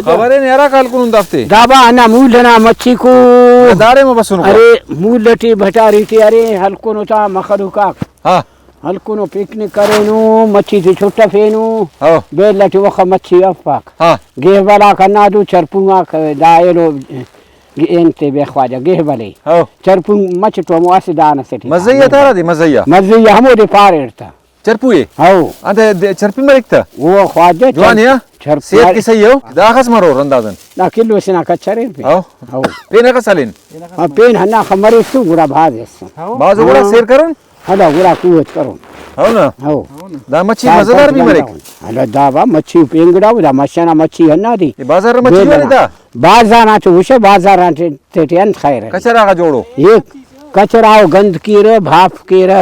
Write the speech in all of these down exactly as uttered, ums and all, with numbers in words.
خبر ءِ نے ہرا کال کنون دافتے۔ دابا ہندا مول ئنا مچیکو۔ داڑے مہ بسنو۔ ارے مول ٹی بھٹاری ٹی ارے ہلکنو تا مخلوق آک۔ ہاں۔ ہلکنو پکنک کرینو، مچھی تے چھٹفینو۔ ہاں۔ بیل ٹی وخا مچھی افاک۔ ہاں۔ گہبل آک ہندا دو چرپنگ آک دا ایلو انتے بے خواجہ گہبل ءِ۔ ہاں۔ چرپنگ مچ تو ہمو اسہ دانہ سے ٹی۔ مزئی آ تارا دے مزئی آ۔ مزئی آ ہمودے پاریٹ تا۔ چرپو ءِ؟ ہو۔ انت دے چرپی مریک تہ؟ او خواجہ جوان چرپ-، یا؟ چرپ صحت مر-، کہ صحیح ہو؟ داخس مرور اندازن۔ دا کلو سے نا کچرے پین۔ ہو۔ ہو۔ پین اخس ہلین؟ ہاں، پین ہندا خہ مریک تو گڑا بھاز اس۔ ہو۔ بھاز گڑا ہاں۔ سیر کرون؟ ہندا گڑا قوت کرون۔ ہو نا؟ ہو۔ دا مچھی سال مزیدار پانچ بھی مریک؟ گھنٹہ ہو۔ ہندا دا با مچھی پین گڑا دا مچھی نا مچھی ہندا دی۔ اے بازار مچھی بیل والے نا۔ دا؟ بازار آ تو وشے بازار آ تے-، تیٹی انت خیر ءِ؟ کچر آغا جوڑو۔ یک کچر آ و گند کیرہ، بھاف کیرہ،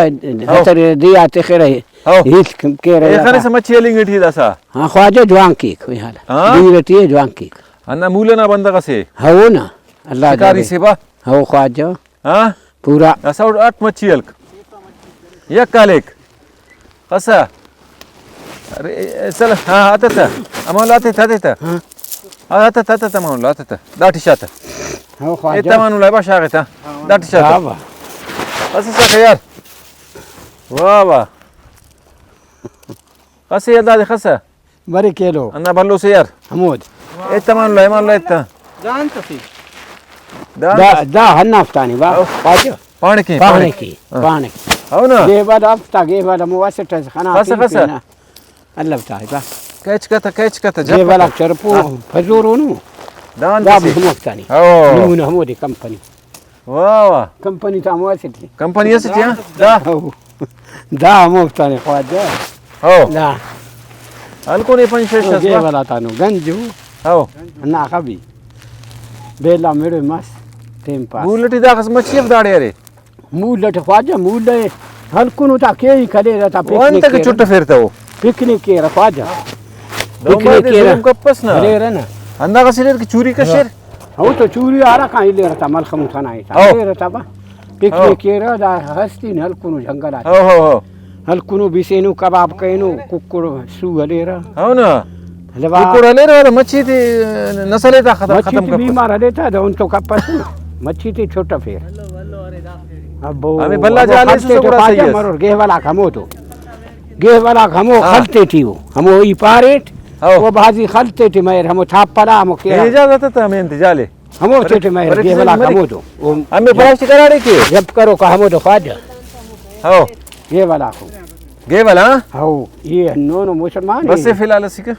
ہو۔ ہتر دیا تخرہ، ہو۔ ہیت کیرہ اے یا خنسہ تا۔ مچھی ہلنگ ٹی داسا۔ ہاں، خواجہ جوان کیک، وی حال۔ ہاں؟ دیر ٹی جوان کیک۔ ہندا مول ئنا بندغ اسے۔ ہو نا، اللہ شکاری جاگہ۔ سے با۔ ہو خواجہ۔ ہاں؟ پورا۔ داسا اٹ مچھی ہلک۔ یک کالیک۔ خسا۔ ارے، اے، سل-، ہاں، آتا تا۔ امان اللہ آتے تا، آتے تا۔ ہاں۔ آ، آتا تا، آتا تا، امان اللہ آتے تا۔ داٹی شاتا۔ ہاں، خواجہ۔ اے تا امان اللہ با شاغے تا۔ داٹی شاتا۔ واہ واہ۔ خسا سا یار۔ واہ واہ۔ خسا یار دادے خسا۔ بریک ایلو۔ ہندا بھلو سے یار۔ ہمود۔ ایت امان لو، امان لو ایت۔ دان تفی۔ دان دا، تفی۔ دا ہنافتانی با۔ او۔ خواجہ۔ پانڑکی، پانڑکی، پانڑکی۔ ہاں۔ پانڑکی۔ ہو نا؟ گیبل افتا، گیبل ہمو اسٹ اس خنا خسا، خسا۔ پینا۔ اللہ تعالی با۔ کیچ کتہ، کیچ کتہ، جپ گیبل کتہ۔ اف چرپو، ہاں۔ پزورونو۔ دان دا تفی۔ بھی ہموفتانی۔ او۔ نمونہ ہمودے کمپنی۔ واہ واہ۔ کمپنی تا ہمو اسٹ ءِ۔ کمپنی اسٹ ءِ، ہاں؟ دا۔ ہو۔ دا ہموفتانے خواجہ۔ ہو۔ دا۔ ہلکونے پنچ شش او، اس گے با۔ والا تانو گنج ءُ۔ ہو۔ نا خبی۔ بیلا میڑے مس۔ ٹیم پاس۔ مول ٹی داخس مچھی اف داڑے ارے۔ مول ٹی خواجہ مول ءِ ہلکنو تا کیہی کلیرہ تا او پکنک انت کہ کیرہ۔ چٹفیر تا او۔ پکنک کیرہ خواجہ۔ دہن پکنک بار دے کیرہ۔ ظلم کپس نا۔ ہلیرہ نا۔ ہنداخس ہلیر کہ چوری کشیر۔ ہاں۔ ہو تو چوری آ رکھا ہلیرہ تا ملخمو تھنا ایتا۔ ہاں۔ ہلیرہ تا با۔ پکنک ہاں۔ کیرہ دا ہستین ہلکنو جنگل آ۔ ہاں، ہاں، ہاں۔ ہلکنو بسینو کباب کینو ککڑ سو ہلیرہ۔ ہاں نا۔ ہلوا۔ ککڑ ہلیرہ ولدا مچھی تے نسل ءِ تا ختم، مچھی ختم تے کپس۔ بیمار ہلیتا دہن تو کپس نا۔ مچھی تے چھٹفیر۔ ابو، ہمیں بھلا ابو جال خلتے ایسو تے گڑا خواجہ صحیح اس۔ مرور گہبل آک ہمودو۔ گہبل آک ہمو ہاں۔ خلتے ٹی او۔ ہمو ای پاریٹ۔ ہاں۔ او بھازی خلتے ٹی مہر ہمو تھاپلا ہمو کیرہ۔ اجازت تا ہمیں انت جالے۔ ہمو ارے، تیٹی مہر ارے، گیبل آک ارے۔ ہمودو۔ او ہمیں پلاسٹک ہراڑے کے؟ جب کرو کا ہمودو خواجہ۔ ہاں۔ گیبل آکو۔ گیبل، ہاں؟ ہاں، یہ نونو مسلمان بس ہے۔ فی الحال اسیکہ۔